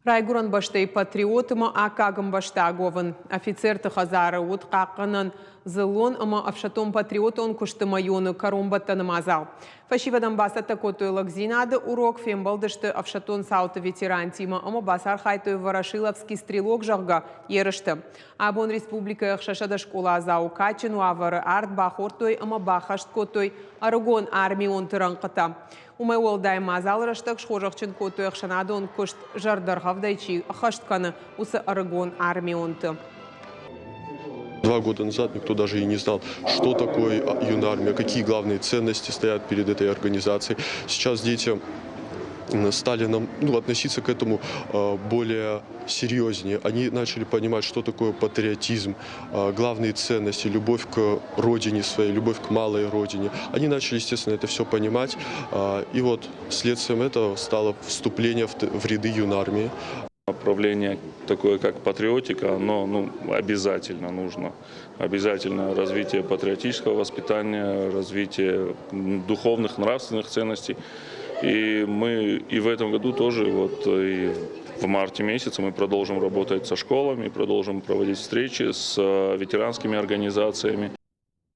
Райгуырӕн бӕстӕйы патриот ӕмӕ аккаг ӕмбӕстаг уӕвын. Офицерты хӕдзары уыд хъахъхъӕнӕн дзыллон ӕмӕ ӕфсӕддон-патриотон куысты мӕйоны кӕронбӕттӕны мадзал. Фӕсивӕдӕн бацӕттӕ кодтой лӕгдзинады урок, фембӕлдысты ӕфсӕддон цауты ветерантимӕ ӕмӕ бацархайдтой Ворошиловский стрелок, зӕгъгӕ, ерысты. Абон республикӕйы 600 скъоладзауы кадджын уавӕры ард бахордтой ӕмӕ баххӕст кодтой ӕрыгон армионты рӕнхъытӕ. Уымӕй уӕлдай мадзалы рӕстӕг схорзӕхджын кодтой ӕхсӕнадон куыст зӕрдӕргъӕвдӕй чи ӕххӕст кӕны, уыцы ӕрыгон армионты. 2 года назад никто даже и не знал, что такое юнармия, какие главные ценности стоят перед этой организацией. Сейчас дети стали нам, ну, относиться к этому более серьезнее. Они начали понимать, что такое патриотизм, главные ценности, любовь к родине своей, любовь к малой родине. Они начали, естественно, это все понимать. И вот следствием этого стало вступление в ряды юнармии. Направление такое, как патриотика, оно, ну, обязательно нужно. Обязательно развитие патриотического воспитания, развитие духовных, нравственных ценностей. И мы и в этом году тоже, вот и в марте месяце мы продолжим работать со школами, продолжим проводить встречи с ветеранскими организациями.